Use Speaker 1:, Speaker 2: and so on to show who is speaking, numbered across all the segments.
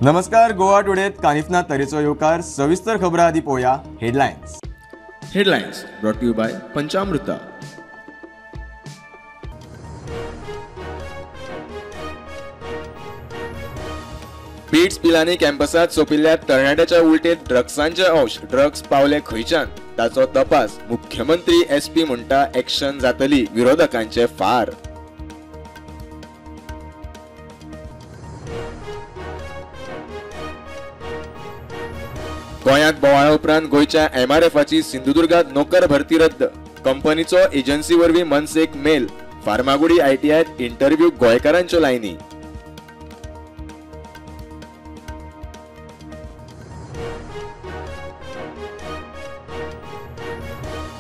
Speaker 1: नमस्कार, गोवा टुडेत कानिफना तरेचो येवकार. सविस्तर खबरां आदी पळोवया headlines.
Speaker 2: Headlines brought to you by Panchamruta. BITS Pilani कॅम्पसात सोंपिल्ल्या तरणाट्याच्या उलटेंत ड्रग्सांचे अंश. ड्रग्स पावले खंयच्यान ताचो तपास. मुख्यमंत्री एसपी म्हणटा एक्शन जातली, विरोधकांचे फार. गोंयांत बोवाळा उपरांत गोंयच्या एमआरएफाची सिंधुदुर्गात नोकर भरती रद्द. कंपनीचो एजन्सी वरवीं मनसेक मेल. फार्मागुडी आयटीआयत इंटरव्यू गोंयकारांच्यो लायनी.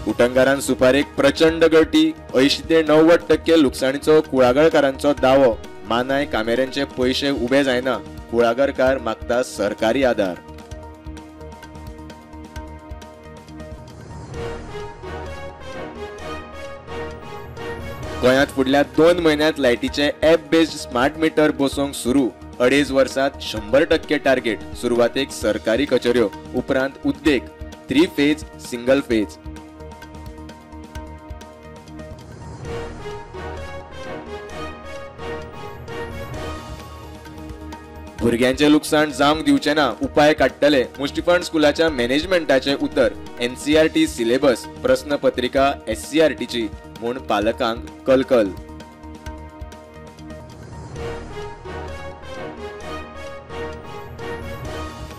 Speaker 2: उटंगारान सुपारेक प्रचंड गळटी. 80 ते 90% लुकसाणीचो कुळागरकारांचो दावो. मानाय कामेऱ्यांचे पयशे उबे जायना. कुळागरकार मागता सरकारी आदार. गोंयांत फुडल्या 2 म्हयन्यांत लायटीचे ॲप बेस्ड स्मार्ट मिटर बसोवंक सुरू. 2.5 वर्सांत 100% टार्गेट. सुरवातेक सरकारी कचेऱ्यो, उपरांत उद्देग. 3 फेज, सिंगल फेज. भुरग्यांचें लुकसाण जावंक दिवचें ना, उपाय काडटले. मुस्टिफंड स्कुलाच्या मॅनेजमेंटाचें उतर. एनसीआरटी सिलेबस, प्रस्नपत्रिका एससीआरटीची म्हूण पालकांक कलकल.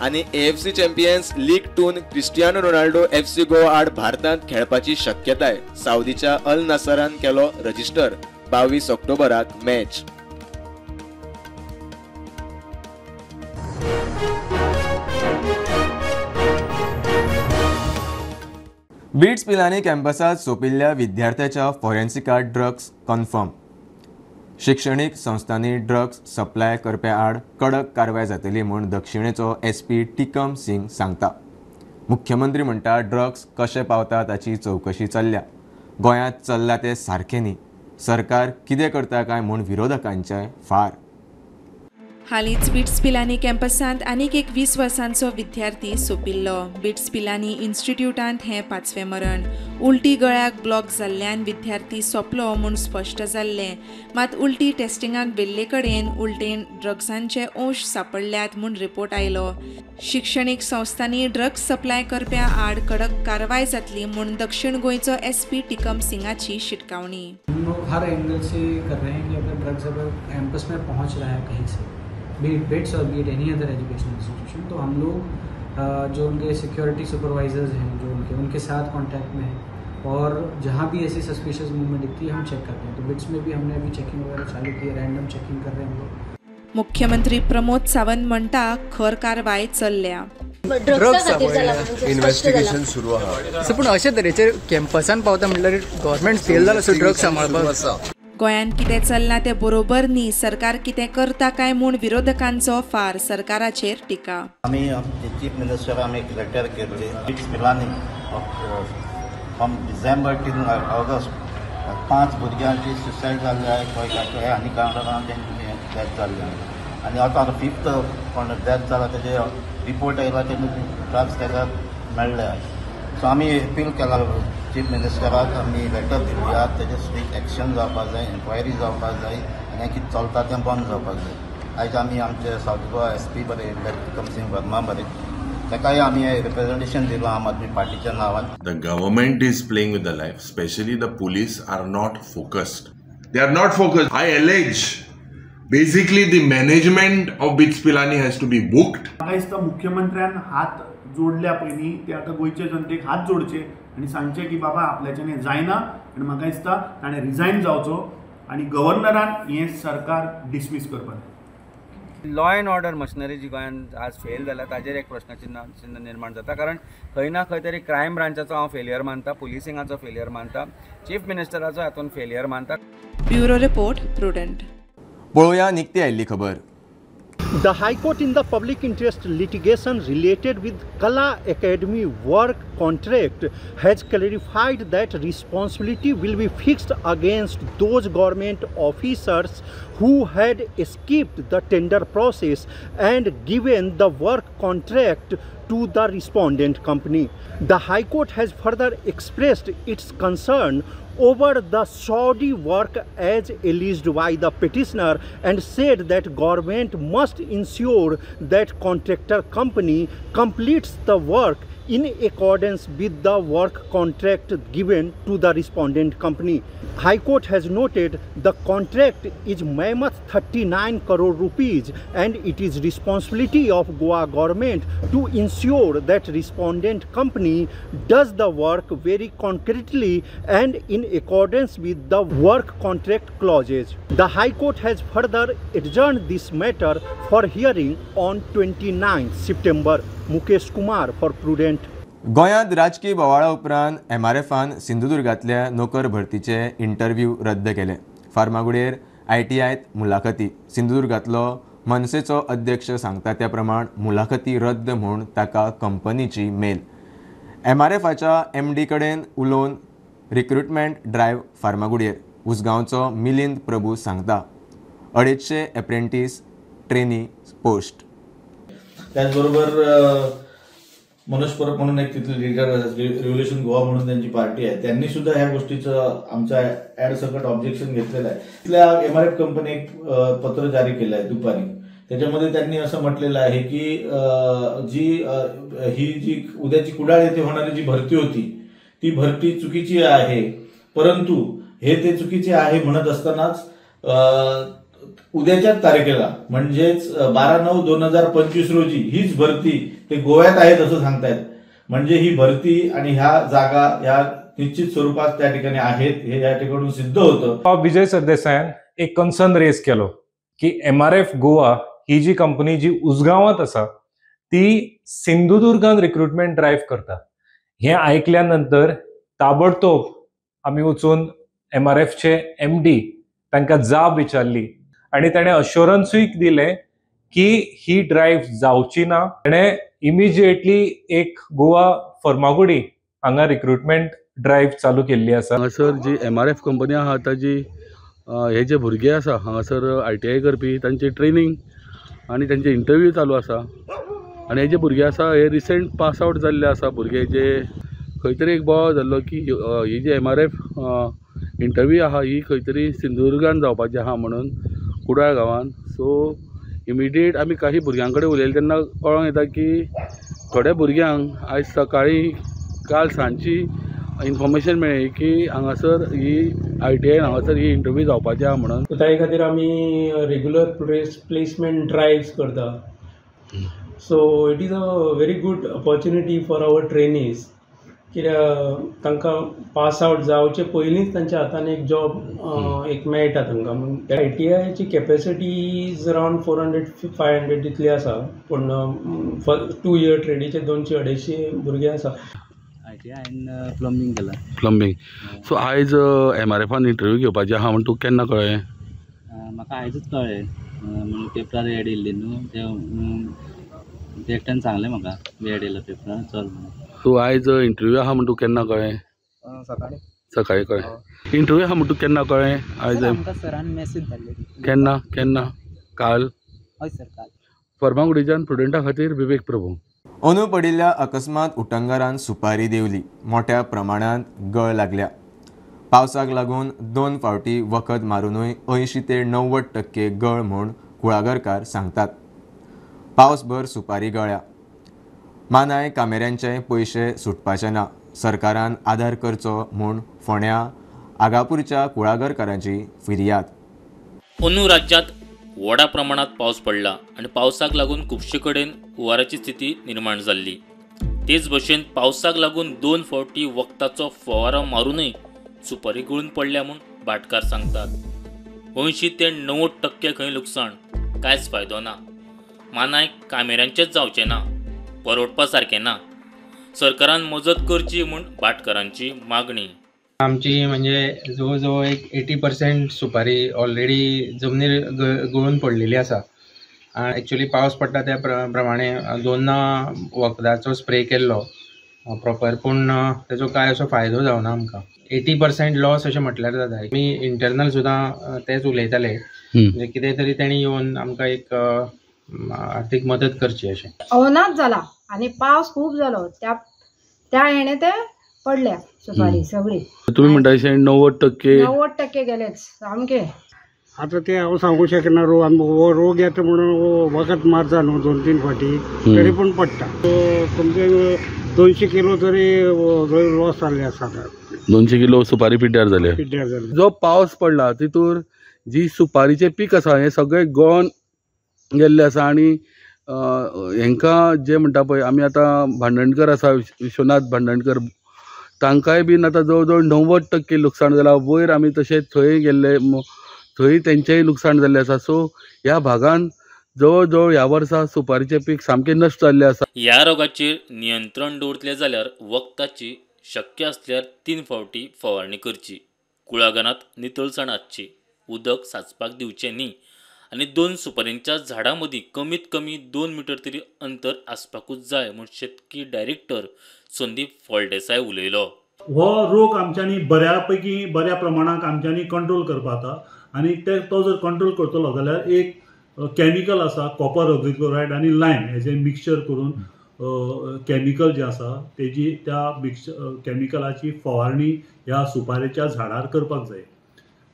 Speaker 2: आनी AFC champions league 2 Cristiano Ronaldo FC Goa आड भारतांत खेळपाची शक्यताय. सावदीच्या अल नसरान केलो रजिस्टर. 22 ऑक्टोबराक मॅच.
Speaker 1: बिट्स पिलानी कॅम्पसात सोंपिल्ल्या विद्यार्थ्याच्या फॉरेन्सिकात ड्रग्स कन्फर्म. शिक्षणीक संस्थांनी ड्रग्स सप्लाय करप्या आड कडक कारवाय जातली म्हूण दक्षिणेचो एसपी टिकम सिंग सांगता. मुख्यमंत्री म्हणटा ड्रग्स कशें पावता ताची चवकशी चल्ल्या. गोंयांत चल्ला तें सारकें न्ही. सरकार कितें करता काय म्हूण विरोधकांचे फार.
Speaker 3: हालींच बिट्स पिलानी कॅम्पसांत आनीक एक 20 वर्सांचो विद्यार्थी सोंपिल्लो. बिट्स पिलानी इन्स्टिट्यूटांत हें 5वें मरण. उलटी गळ्याक ब्लॉक जाल्ल्यान विद्यार्थी सोंपलो म्हूण स्पश्ट जाल्लें. मात उलटी टेस्टिंगाक व्हेल्ले कडेन उलटेन ड्रग्सांचे अंश सांपडल्यात म्हूण रिपोर्ट आयलो. शिक्षणीक संस्थांनी ड्रग्स सप्लाय करप्या आड कडक कारवाय जातली म्हूण दक्षिण गोंयचो एसपी टिकम सिंगाची शिटकावणी.
Speaker 4: हम लोग हर एंगल से कर रहे हैं कि अगर ड्रग्स अगर कैंपस में पहुंच रहा है कहीं से, be it BITS Aur be it any other education institution, तो हम लोग जो उनके सिक्योरिटी सुपरवाइजर्स हैं, जो उनके उनके साथ कांटेक्ट में हैं और जहाँ भी ऐसी सस्पिशियस मूवमेंट दिखती है हम चेक करते हैं. तो बिट्स में भी हमने अभी चेकिंग वगैरह चालू की है, रैंडम चेकिंग कर रहे हैं हम लोग.
Speaker 3: मुख्यमंत्री प्रमोद सावंत म्हणटा खर कारवाय चल्ल्या.
Speaker 5: इन्व्हेस्टिगेशन सुरू आहा.
Speaker 6: पूण अशे तरेचे कॅम्पसान पावता म्हणल्यार गव्हर्मेंट फेल जाला ड्रग्स सांबाळपाक.
Speaker 3: गोंयांत कितें चल्लां तें बरोबर न्ही, सरकार कितें करता काय म्हूण विरोधकांचो फार. सरकाराचेर टिका.
Speaker 7: आमी चीफ मिनिस्टर आमी एक लेटर केल्ली BITS Pilani from December till August 5 भुरग्यांची सुसायड जाल्ली आहा. खंय आनी कारणान तेंची डेथ जाल्ली आहा. आनी आतां 5th कोण डेथ जाला तेजे रिपोर्ट आयला, तेन्ना ड्रग्स ताका मेळ्ळे आहा. सो आमी अपील केला चीफ मिनिस्टराक, आमी लेटर दिली आहा, तेजेर स्ट्रिक्ट एक्शन जावपाक जाय, एन्क्वायरी जावपाक जाय आनी कितें चलता तें बंद जावपाक जाय. आयज आमी आमचे सावथ गोवा एस पी बरे टिकम सिंग वर्मा बरे ताकाय आमी रिप्रेझेंटेशन दिलां आम आदमी पार्टीच्या नांवान.
Speaker 5: The government is playing with the life, specially the police are not focused. They are not focused. I allege basically the management of BITS Pilani has to be booked.
Speaker 8: म्हाका दिसता मुख्यमंत्र्यान हात जोडल्या पयलीं ते आतां गोंयचे जनतेक हात जोडचे आनी सांगचें की बाबा आपल्याच्यान हें जायना आनी म्हाका दिसता ताणें रिजायन जावचो आनी गव्हर्नरान हें सरकार डिसमीस करपाक.
Speaker 9: लॉ एंड ऑर्डर मशिनरी जी गोंयांत आज फेल जाल्या ताजेर एक प्रश्नचिन्ह निर्माण जाता. कारण खंय ना खंय तरी क्रायम ब्रांचाचो हांव फेलियर मानता, पुलिसिंगाचो फेलियर मानता, चीफ मिनिस्टराचो हातूंत फेलियर मानता.
Speaker 3: Bureau report, Prudent.
Speaker 1: पळोवया निकती आयिल्ली खबर.
Speaker 10: The High Court in the public interest litigation related with Kala Academy work contract has clarified that responsibility will be fixed against those government officers who had skipped the tender process and given the work contract to the respondent company. The High Court has further expressed its concern over the shoddy work as alleged by the petitioner and said that government must ensure that contractor company completes the work in accordance with the work contract given to the respondent company. High Court has noted the contract is mammoth 39 crore rupees and it is responsibility of Goa government to ensure that respondent company does the work very concretely and in accordance with the work contract clauses. The High Court has further adjourned this matter for hearing on 29 September. Mukesh Kumar for Prudent.
Speaker 1: गोंयांत राजकीय बोवाळा उपरांत एमआरएफान सिंधुदुर्गांतल्या नोकर भरतीचे interview रद्द केले. फार्मागुडेर आयटीआयत मुलाखती. सिंधुदुर्गांतलो मनसेचो अध्यक्ष सांगता त्या प्रमाण मुलाखती रद्द म्हूण ताका कंपनीची मेल. एमआरएफाच्या एमडी कडेन उलोवन रिक्रुटमेंट ड्रायव्ह फार्मागुडयेर. उसगांवचो मिलिंद प्रभू सांगता 250 एप्रेंटीस ट्रेनी पोस्ट.
Speaker 11: त्याचबरोबर मनोज परब म्हणून एक तिथले लीडर, रिव्होल्युशन गोवा म्हणून त्यांची पार्टी आहे, त्यांनी सुद्धा ह्या गोष्टीचं आमच्या ऍड सकट ऑब्जेक्शन घेतलेलं आहे. तिथल्या एमआरएफ कंपनी एक पत्र जारी केलं आहे दुपारी, त्याच्यामध्ये त्यांनी असं म्हटलेलं आहे की जी ही जी उद्याची कुडाळ येथे होणारी जी भरती होती ती भरती चुकीची आहे, परंतु हे ते चुकीचे आहे म्हणत असतानाच उद्याच्याच तारखेला म्हणजेच 12/9/2025 रोजी हीच भरती ते गोव्यात आहेत असं सांगतायत. म्हणजे ही भरती आणि ह्या जागा ह्या निश्चित स्वरूपात त्या ठिकाणी आहेत हे या ठिकाणून सिद्ध होतं.
Speaker 12: विजय सरदेसायान एक कन्सर्न रेज केलो की एमआरएफ गोवा ही जी कंपनी जी उसगांवांत आसा ती सिंधुदुर्गान रिक्रुटमेंट ड्रायव्ह करता. हे आयकल्या नंतर ताबडतोब आमी वचून एमआरएफचे एमडी तांकां जाब विचारली आनी ताणें अश्योरन्सूय दिलें की ही ड्रायव्ह जावची ना. ताणें इमिजिएटली एक गोवा फर्मागुडी हांगा रिक्रुटमेंट ड्रायव्ह चालू केल्ली आसा.
Speaker 13: हांगासर जी एमआरएफ कंपनी आहा ताजी हे जे भुरगे आसा हांगासर आयटीआय करपी तांची ट्रेनींग आनी तांचे इंटरव्यू चालू आसा आनी हे जे भुरगे आसा हे रिसेंट पास आवट जाल्ले आसा भुरगे जे खंय तरी एक बोवाळ जाल्लो की ही जी एमआरएफ इंटरव्यू आहा ही खंय तरी सिंधुदुर्गान जावपाची आहा म्हणून कुडाळ गांवान. सो इमिडिएट आमी काही भुरग्यां कडेन उलयले तेन्ना कळोंक येता की थोड्या भुरग्यांक आयज सकाळी काल सांजची इन्फॉर्मेशन मेळ्ळी की हांगासर ही आयटीआय हांगासर ही इंटरव्यू जावपाची आहा म्हणून.
Speaker 14: ताजे खातीर आमी रेगुलर प्लेसमेंट ड्रायव्स करता. So it is a very good opportunity for our trainees कित्याक तांकां पास आवट जावचे पयलींच तांच्या हातान एक जॉब एक मेळटा तांकां. आयटीआयची कॅपेसिटी is around 400-500 इतली आसा, पूण 2 इयर ट्रेडीचे 200-250 भुरगे आसा.
Speaker 15: आयटीआयन प्लंबींग केलां.
Speaker 13: प्लंबींग. सो आयज एमआरएफान इंटरव्यू घेवपाची आहा म्हण तुका केन्ना कळ्ळें?
Speaker 15: म्हाका आयजूच कळ्ळें, म्हणून पेपरार एड येयल्ली न्हू ते एकट्यान सांगलें म्हाका एड येयला पेपरार चल म्हणून.
Speaker 13: तूं आयज इंटरव्यू आहा म्हण तुका केन्ना कळ्ळें?
Speaker 15: सकाळी.
Speaker 13: सकाळी कळ्ळें. इंटरव्यू आहा म्हण तुका केन्ना कळ्ळें? आयज
Speaker 15: आमकां सरान मॅसेज धाडली.
Speaker 13: केन्ना केन्ना? काल?
Speaker 15: हय सर काल.
Speaker 13: फर्मागुडीच्यान प्रुडंटा खातीर विवेक प्रभू.
Speaker 1: अंदू पडिल्ल्या अकस्मात उटंगारान सुपारी देंवली. मोठ्या प्रमाणांत गळ लागल्या. पावसाक लागून 2 फावटी वखद मारुनूय 80 ते 90% गळ म्हूण कुळागरकार सांगतात. पावसभर सुपारी गळ्या. मानाय कामेऱ्यांचे पयशे सुटपाचे ना. सरकारान आदार करचो म्हूण फोंड्या आगापूरच्या कुळागरकारांची फिर्याद.
Speaker 16: अंदू राज्यांत व्हडा प्रमाणात पावस पडला आनी पावसाक लागून खुबशे कडेन हुंवाराची स्थिती निर्माण जाल्ली. तेच भशेन पावसाक लागून 2 फावटी वखदाचो फवारो मारुनूय सुपारी गळून पडल्या म्हूण भाटकार सांगतात. 80 ते 90% खंय लुकसाण, कांयच फायदो ना. मानाय कामेऱ्यांचेच जावचें ना, परवडपा सारकें ना. सरकारान मजत करची म्हूण भाटकारांची मागणी.
Speaker 17: आमची म्हणजे जवळ जवळ एक 80% सुपारी ऑलरेडी जमनीर गळून पडलेली आसा. एक्चुअली पावस पडटा त्या प्रमाणे 2 वखदाचो स्प्रे केल्लो प्रॉपर, पूण तेजो कांय असो फायदो जावना आमकां. 80% लॉस अशें म्हटल्यार जाता. आमी इंटरनल सुद्दां तेच उलयताले म्हणजे कितें तरी तेणी येवन आमकां एक आर्थीक मदत करची अशें.
Speaker 18: अवनाच जाला आनी पावस खूब जालो त्या त्या हेणे ते पडल्या सुपारी सगळी.
Speaker 13: तुमी म्हणटा अशें 90%?
Speaker 18: 90% गेलेच सामके.
Speaker 19: आतां ते हांव सांगू शकना. रोग रोग येता म्हणून वखद मारता न्हू 2-3 फाटी तरी पूण पडटा. तुमचे 200 किलो तरी लॉस जाल्ले आसा.
Speaker 13: 200 किलो सुपारी पिड्ड्यार जाले.
Speaker 19: पिड्ड्यार जाले.
Speaker 13: जो पावस पडला तितूर जी सुपारीचें पीक आसा हें सगळें गळोन गेल्लें आसा. आनी हेंकां जे म्हणटा पळय आमी आतां भांडणकर आसा, विश्वनाथ भांडणकर, तांकांय बीन आतां जवळ जवळ 90% लुकसाण जालां. वयर आमी तशें थंय गेल्ले, थंय तेंचेय लुकसाण जाल्लें आसा. सो ह्या भागान जवळ जवळ ह्या वर्सा सुपारीचें पीक सामकें नश्ट जाल्लें आसा.
Speaker 16: ह्या रोगाचेर नियंत्रण दवरतले जाल्यार वखदाची शक्य आसल्यार 3 फावटी फवारणी करची. कुळागरांत नितळसाण आसची, उदक साचपाक दिवचें न्ही आनी 2 सुपारींच्या झाडां मदीं कमीत कमी 2 मिटर तरी अंतर आसपाकूच जाय म्हूण शेतकी डायरेक्टर संदीप फळदेसाय उलयलो.
Speaker 20: हो रोग आमच्यांनी बऱ्यापैकी बऱ्या प्रमाणांत आमच्यांनी कंट्रोल करपाक जाता आनी ते तो जर कंट्रोल करतलो जाल्यार एक केमिकल आसा कॉपर ऑक्सिक्लोरायड आनी लायम हेजें मिक्सचर करून केमिकल जें आसा तेजी त्या मिक्सचर केमिकलाची फवारणी ह्या सुपारेच्या झाडार करपाक जाय.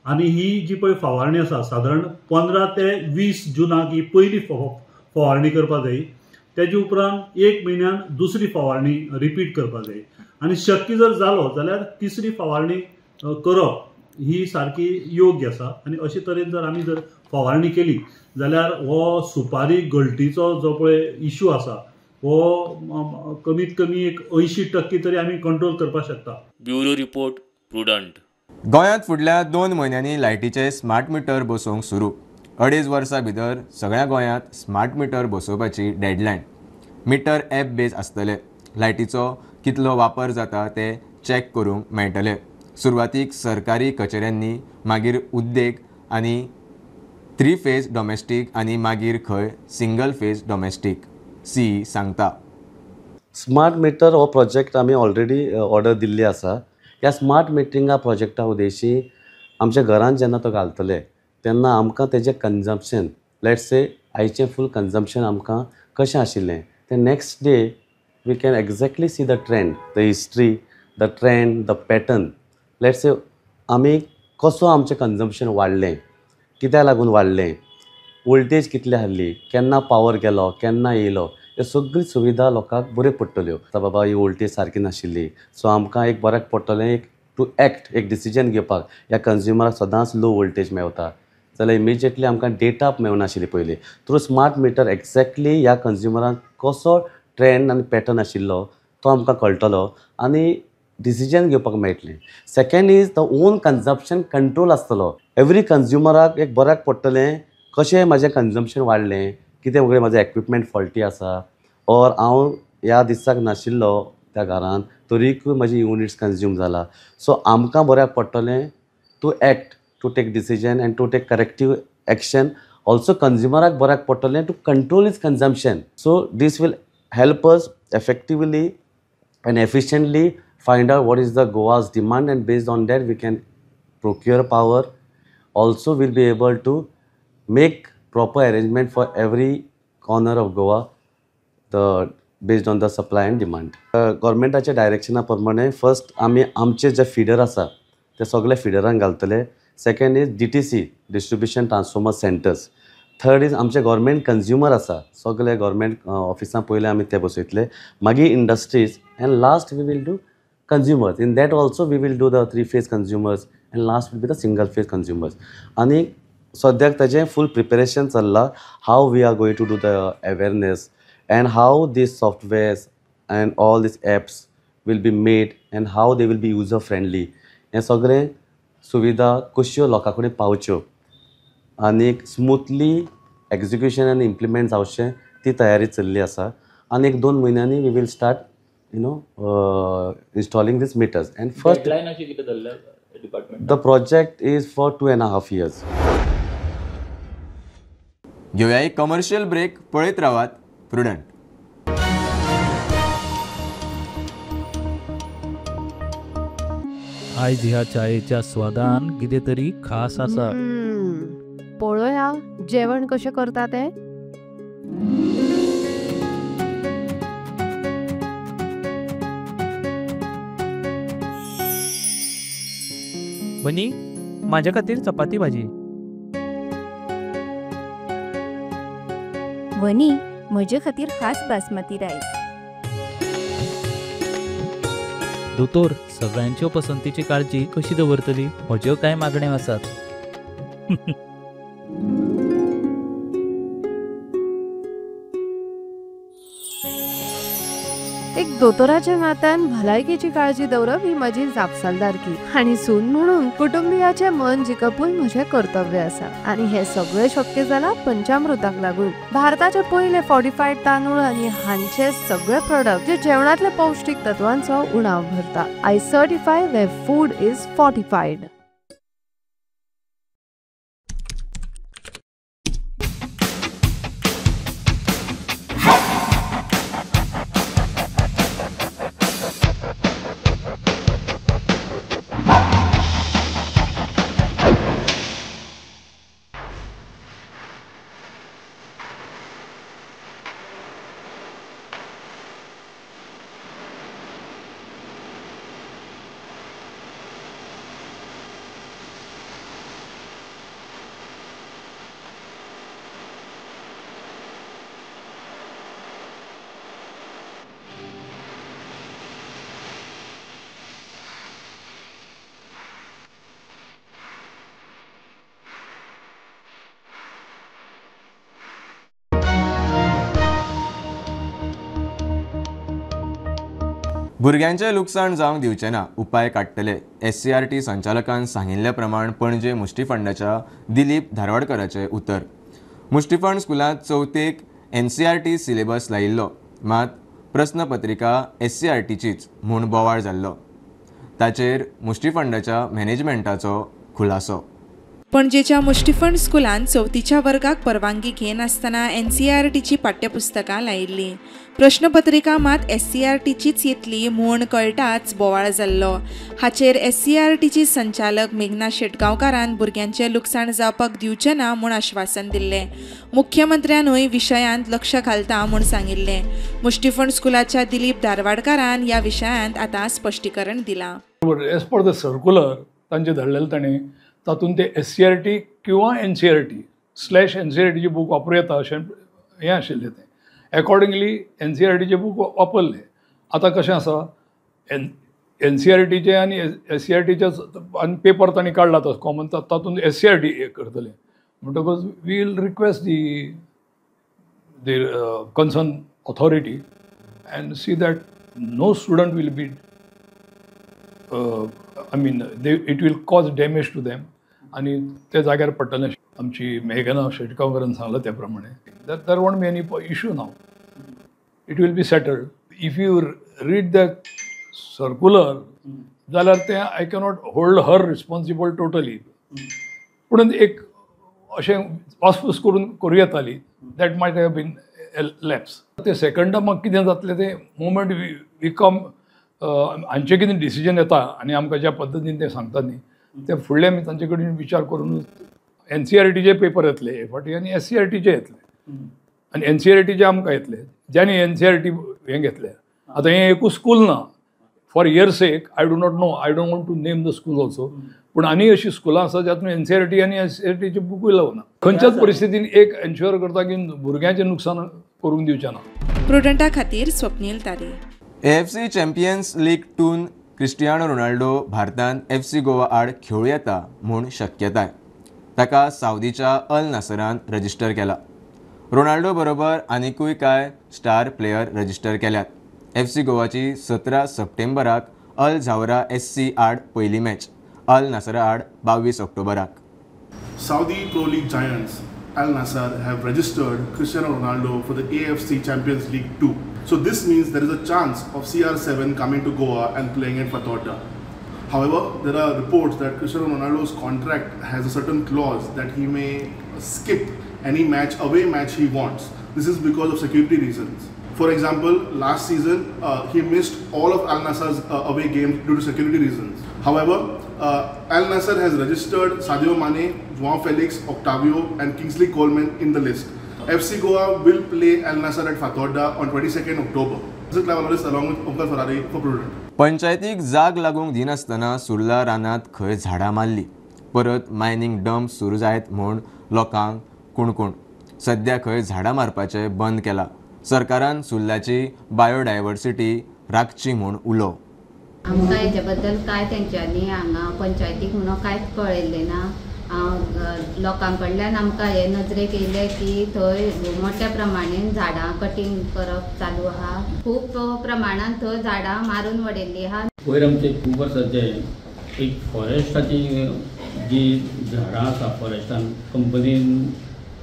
Speaker 20: आनी ही जी पळय फवारणी आसा सादारण 15 ते 20 जुनाक ही पयली फवारणी करपाक जाय. तेजे उपरांत 1 म्हयन्यान दुसरी फवारणी रिपीट करपाक जाय आनी शक्य जर जालो जाल्यार तिसरी फवारणी करप ही सारकी योग्य आसा. आनी अशे तरेन जर आमी जर फवारणी केली जाल्यार हो सुपारी गळटीचो जो पळय इशू आसा हो कमीत कमी एक 80% तरी आमी कंट्रोल करपाक शकता.
Speaker 16: Bureau report, Prudent.
Speaker 1: गोंयांत फुडल्या 2 म्हयन्यांनी लायटीचे स्मार्ट मिटर बसोवंक सुरू. 2.5 वर्सां भितर सगळ्या गोंयांत स्मार्ट मिटर बसोवपाची डेडलायन. मिटर ॲप बेज आसतले. लायटीचो कितलो वापर जाता ते चॅक करूंक मेळटले. सुरवातीक सरकारी कचेऱ्यांनी, मागीर उद्देग आनी 3 फेज डॉमेस्टीक आनी मागीर खंय सिंगल फेज डॉमेस्टीक, सी सांगता.
Speaker 21: स्मार्ट मिटर हो प्रोजेक्ट आमी ऑलरेडी ऑर्डर दिल्ली आसा. ह्या स्मार्ट मिटरिंगा प्रोजेक्टा उद्देशी आमच्या घरान जेन्ना तो घालतले तेन्ना आमकां तेजें कन्जम्पशन, let's say आयचें फूल कन्जम्पशन आमकां कशें आशिल्लें तें next day we can exactly see the trend, the history, the trend, the pattern. Let's say आमी कसो आमचें कन्जम्पशन वाडलें, कित्याक लागून वाडलें, वोल्टेज कितली आहली, केन्ना पावर गेलो, केन्ना येयलो, ह्यो सगळी सुविधा लोकांक बऱ्यो पडटल्यो. आतां बाबा ही वोल्टेज सारकी नाशिल्ली, सो आमकां एक बऱ्याक पडटलें एक टू एक्ट, एक डिसिजन घेवपाक. ह्या कन्ज्युमराक सदांच लो वोल्टेज मेवता जाल्यार इमिजिएटली आमकां डेटा मेळनाशिल्ली पयलीं. थ्रू स्मार्ट मिटर एक्झॅक्टली ह्या कन्ज्युमराक कसो ट्रेंड आनी पॅटर्न आशिल्लो तो आमकां कळटलो आनी डिसिजन घेवपाक मेळटलें. Second is the own consumption control आसतलो. एवरी कन्ज्युमराक एक बऱ्याक पडटलें कशें म्हाजें कन्जम्पशन वाडलें, कितें वगैरे म्हाजें एक्विपमेंट फॉल्टी आसा, ऑर हांव ह्या दिसाक नाशिल्लो त्या घरान तरीकूय म्हाजी युनिट्स कन्ज्यूम जाला. सो आमकां बऱ्याक पडटलें to act, to take decision and to take corrective action. Also कन्ज्युमराक बऱ्याक पडटलें to control his consumption. So this will help us effectively and efficiently find out what is the Goa's demand, and based on that we can procure power. Also we'll be able to make proper arrangement for every corner of Goa, the based on the supply and demand. गव्हर्मेंटाच्या डायरेक्शना प्रमाणे first आमी आमचे जे feeder आसा ते सगळे फिडरांक घालतले. Second is DTC, distribution transformer centres. Third is आमचे government consumer आसा सगळे गव्हर्मेंट ऑफिसां पयले आमी ते बसयतले, मागीर industries, and last we will do consumers. In that also we will do the 3 phase consumers and last will be the single phase consumers. आनी सद्याक ताजें फूल प्रिपेरेशन चल्लां, how we are going to do the awareness and how these softwares and all these apps will be made and how they will be user friendly. हें सगळें सुविधा कश्यो लोकां कडेन पावच्यो आनी स्मूथली एक्जिक्युशन आनी इम्प्लिमेंट जावचें ती तयारी चल्ली आसा. आनी 1-2 म्हयन्यांनी we will start you know installing these meters. And first
Speaker 16: deadline अशी कितें धरल्या department?
Speaker 21: The project is for 2.5 years.
Speaker 1: घेवया एक कमर्शियल ब्रेक. पळयत रावात प्रुडंट.
Speaker 22: आयज ह्या चायेच्या स्वादान कितें तरी खास आसा.
Speaker 2: पळोवया जेवण कशें करता तें.
Speaker 22: बनी, माझ्या खातीर चपाती भाजी.
Speaker 23: वनी, म्हजे खातीर खास बासमती रायस.
Speaker 24: दोतोर, सगळ्यांच्यो पसंतीची काळजी कशी दवरतली? म्हज्यो कांय मागण्यो आसात.
Speaker 2: एक दोतोराच्या नात्यान भलायकेची काळजी दवरप ही म्हजी जापसालदारकी आनी सून म्हणून कुटुंबियाचें मन जिखपूय म्हजें कर्तव्य आसा आनी हें सगळें शक्य जालां पंचामृताक लागून. भारताचे पयले फॉर्टिफायड तांदूळ आनी हांचे सगळे प्रोडक्ट जे जेवणांतले पौश्टीक तत्वांचो उणाव भरता. I certify where food is fortified.
Speaker 1: भुरग्यांचें लुकसाण जावंक दिवचें ना, उपाय काडटले. SCRT संचालकान सांगिल्ले प्रमाण पणजे मुष्टिफंडाच्या दिलीप धारवाडकराचें उतर. मुष्टिफंड स्कुलांत चवथेक NCERT syllabus लायिल्लो, मात प्रस्नपत्रिका SCRTचीच म्हूण बोवाळ जाल्लो. ताचेर मुष्टिफंडाच्या मॅनेजमेंटाचो खुलासो.
Speaker 3: पणजेच्या मुष्टिफंड स्कुलान चवथीच्या वर्गाक परवानगी घेनासतना NCERTची पाठ्यपुस्तकां लायिल्लीं. प्रश्नपत्रिका मात SCRTचीच येतली म्हूण कळटाच बोवाळ जाल्लो. हाचेर SCRTची संचालक मेघना शेटगांवकारान भुरग्यांचें लुकसाण जावपाक दिवचें ना म्हूण आश्वासन दिल्लें. मुख्यमंत्र्यानूय विशयांत लक्ष घालता म्हूण सांगिल्लें. मुष्टिफंड स्कुलाच्या दिलीप धारवाडकारान ह्या विशयांत आतां स्पश्टीकरण दिलां.
Speaker 25: एज पर the circular तांचे धाडलेलें ताणें, तातूंत ते SCRT किंवा NCERT / NCERTचे बूक वापरूं येता अशें हें आशिल्लें तें. एकॉर्डिंगली NCERTचे बूक वापरले. आतां कशें आसा, NCERTचे आनी SCRTचे आनी पेपर तांणी काडला तो कॉमन, तातूंत SCRT करतले. म्हणटकच we will request the concern authority and see that no student will be I mean it will cause damage to them आनी ते जाग्यार पडटलें. आमची मेघना शेटगांवकरान सांगलां त्या प्रमाणे there won't be any issue now, it will be settled. If you read that circular जाल्यार तें I cannot hold her responsible totally, पूण एक अशें वासपूस करून करूं येताली, that might have been lapse. ते सेकंड टर्माक कितें जातलें तें मुवमेंट we कम हांचें कितें डिसिजन येता आनी आमकां ज्या पद्दतीन तें सांगता न्ही ते फुडले आमी तांचे कडेन विचार करून NCERTचे पेपर येतले हे फावटी आनी SCRTचे येतले आनी NCERTचे आमकां येतले ज्यांनी NCERT हें घेतलें. आतां हें एकूच स्कूल ना, for year sake I do not know, I don't want to name the school also, पूण आनी अशीं स्कुलां आसा जातूंत NCERT आनी SCRTचे बुकूय लावना. खंयच्याच परिस्थितीन एक एन्श्योर करता की भुरग्यांचें नुकसान करूंक दिवचें ना.
Speaker 3: प्रुडंटा खातीर Swapnil Tare.
Speaker 1: AFC champions league 2 Cristiano Ronaldo भारतान FC Goa आड खेळूं येता म्हूण शक्यताय. ताका सावदीच्या अल नासरान रजिस्टर केला. रोनाल्डो बरोबर आनिकूय कांय स्टार प्लेयर रजिस्टर केल्यात. FC गोवाची 17 सप्टेंबराक अल झावरा SC आड पयली मॅच, अल नासरा आड 22 ऑक्टोबराक.
Speaker 26: Saudi Pro League giants Al Nassr have registered Cristiano Ronaldo for the AFC Champions League 2. So this means there is a chance of CR7 coming to Goa and playing at Fatorda. However, there are reports that Cristiano Ronaldo's contract has a certain clause that he may skip any match, away match he wants. This is because of security reasons. For example, last season he missed all of Al Nassr's away games due to security reasons. However, Al Nassr has registered Sadio Mane, Joao Felix, Octavio and Kingsley Coleman in the list. FC Goa will play Al Nassr at Fatorda on 22nd October. This is Clive Alvarez along with Omkar Ferrari for Prudent.
Speaker 1: पंचायतीक जाग लागूंक दिनासतना सुर्ला रानांत खंय झाडां मारली, परत mining dump सुरू जायत म्हूण लोकांक कुणकुण. सद्या खंय झाडां मारपाचें बंद केलां. सरकारान सुर्लाची बायोडायवर्सिटी राखची म्हूण उलो.
Speaker 4: आमकां हेजे बद्दल कांय तेंच्यांनी हांगा पंचायतीक म्हणून कांयच कळयल्लें ना. लोकां कडल्यान आमकां हे नजरेक येयलें की थंय मोठ्या प्रमाणेन झाडां कटींग करप चालू आहा. खूब प्रमाणान थंय झाडां मारून वडयल्लीं आहा.
Speaker 5: वयर आमचे खूब वर्सांचे एक फॉरेस्टाची जी झाडां आसा फॉरेस्टान कंपनीन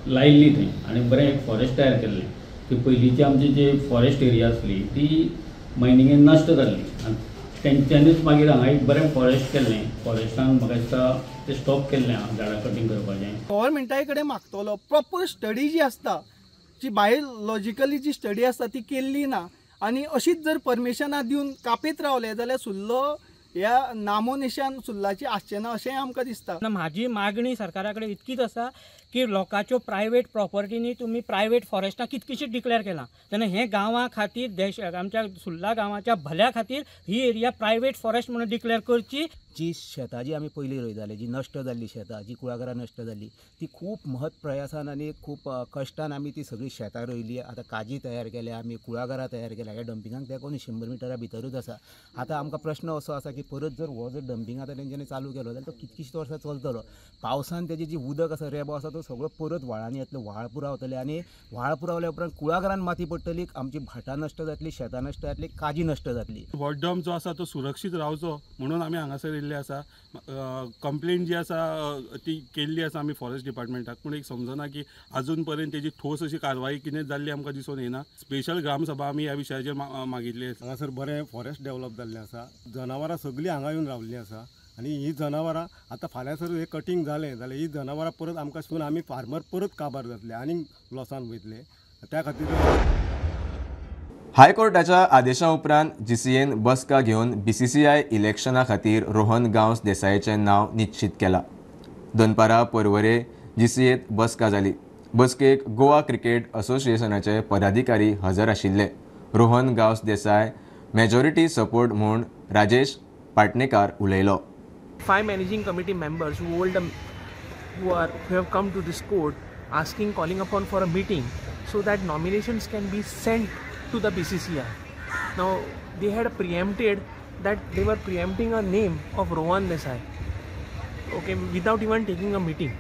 Speaker 5: लायिल्ली थंय आनी बरें एक फॉरेस्ट तयार केल्लें. ती पयलींची आमची जी फॉरेस्ट एरिया आसली ती मायनिंगेन नश्ट जाल्ली आनी तेंच्यांनीच मागीर हांगा एक बरें फॉरेस्ट केल्लें. फॉरेस्टान म्हाका दिसता ते स्टॉप केल्लें झाडां कटींग करपाचें.
Speaker 6: गव्हर्मेंटा कडेन मागतलो प्रॉपर स्टडी जी आसता, जी बायोलॉजिकली जी स्टडी आसता ती केल्ली ना आनी अशीच जर परमिशनां दिवन कापीत रावले जाल्यार सुर्लो ह्या नामोनिशान सुर्लाची आसचें ना अशें आमकां दिसता.
Speaker 7: म्हाजी मागणी सरकारा कडेन इतकीच आसा की लोकांच्यो प्रायवेट प्रॉपर्टीनी तुमी प्रायवेट फॉरेस्टां कितकीशीं डिक्लेअर केलां तेन्ना हें गांवां खातीर देश आमच्या सुर्ला गांवाच्या भल्या खातीर ही एरिया प्रायवेट फॉरेस्ट म्हणून डिक्लेअर करची.
Speaker 8: जी शेतां जी आमी पयलीं रोयताले, जी नश्ट जाल्ली शेतां, जी कुळागरां नश्ट जाल्ली, ती खूब महत् प्रयासान आनी खूब कश्टान आमी ती सगळीं शेतां रोयली. आतां काजी तयार केल्या आमी, कुळागरां तयार केल्या. ह्या डंपिंगाक तेंकून 100 मिटरा भितरूच आसा. आतां आमकां प्रश्न असो आसा की परत जर हो जर डंपिंग आतां तेंच्यांनी चालू केलो जाल्यार तो कितकीशीं वर्सां चलतलो. पावसान तेजें जी उदक आसा, रेबो आसा, तो सगळो परत व्हाळांनी येतलो, व्हाळ पुरावतले आनी व्हाळ पुरावल्या उपरांत कुळागरान माती पडटली, आमची भाटां नश्ट जातली, शेतां नश्ट जातली, काजी नश्ट जातली.
Speaker 9: हो डंप जो आसा तो सुरक्षीत रावचो म्हणून आमी हांगासर येयल्ले आसा. कंप्लेन जी आसा ती केल्ली आसा आमी फॉरेस्ट डिपार्टमेंटाक, पूण एक समजना की आजून पर्यंत तेजी ठोस अशी कारवाई कितें जाल्ली आमकां दिसून येना. स्पेशल ग्रामसभा आमी ह्या विशयाचेर मागिल्ली.
Speaker 27: हांगासर बरें फॉरेस्ट डेवलप जाल्लें आसा, जनावरां सगळीं हांगा येवन रावल्लीं आसा आनी ही जनावरां आतां फाल्यां सर हें कटींग जालें जाल्यार ही जनावरां परत आमकां सून आमी फार्मर परत काबार जातले आनी लॉसान वयतले. त्या खातीर
Speaker 1: हायकोर्टाच्या आदेशा उपरांत जीसीएन बसका घेवन बीसीसीआय इलेक्शना खातीर रोहन गांवस देसायाचें नांव निश्चित केलां. दनपारा पर्वरे जीसीएत बसका जाली. बसकेक गोवा क्रिकेट असोसिएशनाचे पदाधिकारी हजर आशिल्ले. रोहन गांवस देसाय मेजॉरिटी सपोर्ट म्हूण राजेश पाटणेकार उलयलो.
Speaker 28: 5 managing committee members who have come to this court asking, calling upon for a meeting so that nominations can be sent to the BCCI. Now they had preempted that they were preempting a name of Rohan Desai, okay, without even taking a meeting,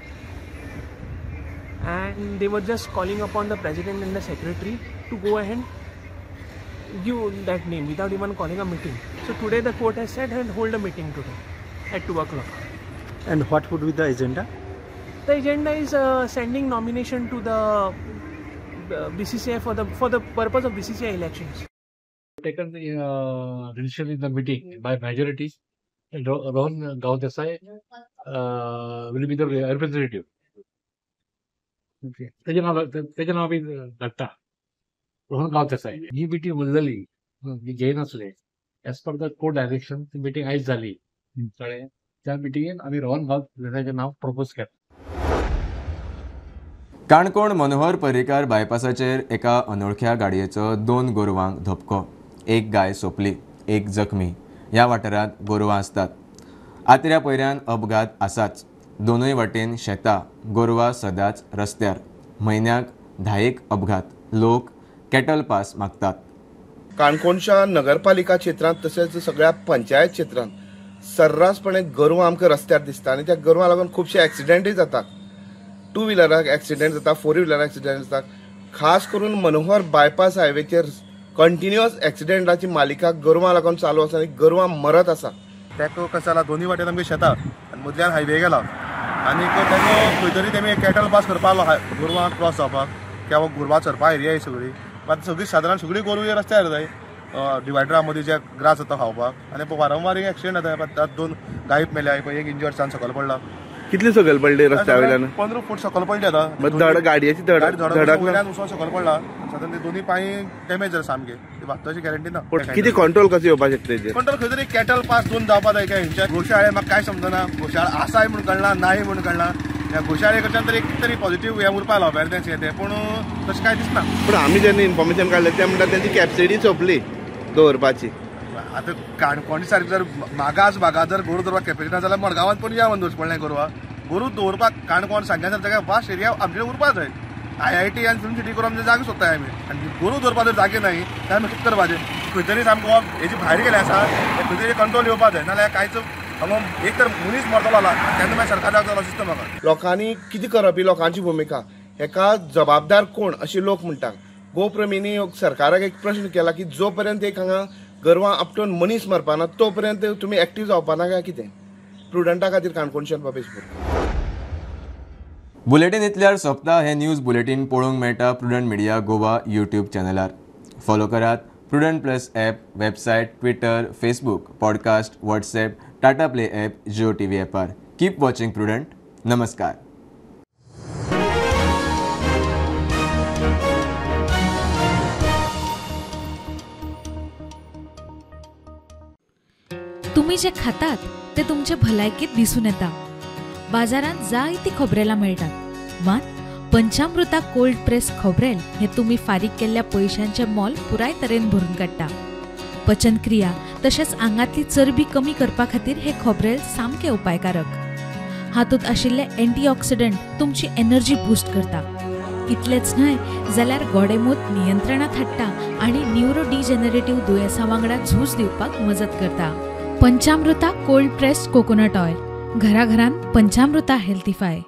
Speaker 28: and they were just calling upon the president and the secretary to go ahead and give that name without even calling a meeting. So today the court has said and hold a meeting today at 2 o'clock.
Speaker 10: And what would be the agenda?
Speaker 28: The agenda is sending nomination to the BCCI for the purpose of BCCI elections.
Speaker 29: Taken the decision in the meeting by majority, and Rohan Gaon Desai will be the representative. Okay. तेजें नांव आमी धाडटा रोहन गांव देसाय. ही meeting उरलेली घेयनासले as per the court direction. ती meeting आयज जाली कळ्ळें. त्या मिटिंगेन आमी रोहन गांव देसायाचें नांव प्रपोज केलें.
Speaker 1: काणकोण मनोहर पर्रीकार बायपासाचेर एका अनोळख्या गाडयेचो 2 गोरवांक धपको. एक गाय सोंपली, एक जखमी. ह्या वाठारांत गोरवां आसतात. आत्र्या पयऱ्यान अपघात आसाच. दोनूय वाटेन शेतां, गोरवां सदांच रस्त्यार. म्हयन्याक 10 अपघात. लोक कॅटल पास मागतात.
Speaker 30: काणकोणच्या नगरपालिका क्षेत्रांत तशेंच सगळ्या पंचायत क्षेत्रांत सर्रासपणे गोरवां आमकां रस्त्यार दिसता आनी त्या गोरवां लागून खुबशे एक्सिडेंटूय जातात. 2 व्हिलराक एक्सिडेंट जाता, 4 व्हिलराक एक्सिडेंट जाता. खास करून मनोहर बायपास हायवेचेर कंटिन्युअस एक्सिडेंटाची मालिका गोरवां लागून चालू आसा आनी गोरवां मरत आसा.
Speaker 31: ताका कशें जाला, दोनूय वाटेन आमगे शेतां आनी मदल्यान हायवे गेला आनी ताका खंय तरी तेमी कॅटल पास करपाक गोरवां क्रॉस जावपाक किंवा गोरवां चरपा एरिया ही सगळी. आतां सगळी सादारण सगळी गोरवां रस्त्यार जाय डिवायडरा मदीं जे ग्रास जाता खावपाक आनी वारंवार एक्सिडेंट जाता. 2 गायी मेल्या, एक इंजर्ड जावन सकयल पडला.
Speaker 30: कितले सकयल पडले रस्त्या वयल्यान?
Speaker 26: 15 फूट सकयल पडले आतां.
Speaker 30: धड गाडयेची धड धडक
Speaker 26: वयल्यान उसोन सकयल पडला. साधारण ते दोन्ही पांय डॅमेज जाले सामके. ते वाचपाची गॅरंटी ना.
Speaker 30: कितें कंट्रोल कसो येवपाक शकता तेजेर?
Speaker 26: कंट्रोल खंय तरी कॅटल पास दोन जावपा जाय. काय हेंच्या गोशाळे म्हाका कांय समजना. गोशाळा आसाय म्हूण कळना, नाय म्हूण कळना. ह्या गोशाळे कडच्यान तरी एक तरी पॉझिटिव्ह हें उरपा लावपाक तेंचें तें, पूण तशें कांय दिसना.
Speaker 30: पूण आमी जेन्ना इन्फॉर्मेशन काडलें ते म्हणटा तेंची कॅपसिटी सोंपली दवरपाची.
Speaker 26: आतां काणकोणी सारकी जर मागास भागात जर गोरू दवरपाक कॅपेसिटी ना जाल्यार मडगांवांत पण या म्हणून दवरचें पडलें गोरवां. गोरू दवरपाक काणकोण सांग्या सारक्या जाग्यार वास्ट एरिया आमचे उरपा जाय. IIT आनी फिल्म सिटी करून आमचे जागे सोदताय आमी, आनी गोरू दवरपाक जर जागे नाही जाल्यार आमी कितें करपाचें? खंय तरी सामको हेजी भायर गेले आसा, खंय तरी कंट्रोल येवपा जाय, नाजाल्यार कांयच हांगा एक तर मनीस मरतलो जाला तेन्ना मागीर सरकार जाग जालो दिसता म्हाका.
Speaker 30: लोकांनी कितें करप ही लोकांची भुमिका, हेका जबाबदार कोण अशें लोक म्हणटा. गोप्रेमींनी सरकाराक एक प्रश्न केला की जो पर्यंत एक हांगा गोरवां आपटून मनीस मरपाना तो पर्यंत तुमी एक्टीव जावपाना काय कितें? प्रुडंटा खातीर काणकोणच्यान बाबेश बोरकार.
Speaker 1: बुलेटीन इतल्यार सोंपता. हें न्यूज बुलेटीन पळोवंक मेळटा प्रुडंट मिडिया गोवा यूट्यूब चॅनलार. फॉलो करात Prudent plus app, website, Twitter, Facebook, podcast, WhatsApp, Tata Play app, Jio TV ॲपार. Keep watching Prudent. नमस्कार.
Speaker 11: तुम्ही जे खातात ते तुमचे भलायकेत दिसून येता. बाजारांत जायती खोबरेलां मेळटात, मात पंचामृता कोल्ड प्रेस खोबरेल हे तुम्ही फारीक केल्ल्या पयशांचे मोल पुराय तरेन भरून काडटा. पचनक्रिया तशेंच आंगांतली चरबी कमी करपा खातीर हे खोबरेल सामकें उपायकारक. हातूंत आशिल्ले एंटीऑक्सिडंट तुमची एनर्जी बूस्ट करता. इतलेंच न्हय जाल्यार गोडेमूत नियंत्रणांत हाडटा आनी न्युरो डिजनरेटिव्ह दुयेंसां वांगडा झूज दिवपाक मजत करता. Panchamrita cold pressed coconut oil, घराघरांत पंचामृता हेल्थीफाय.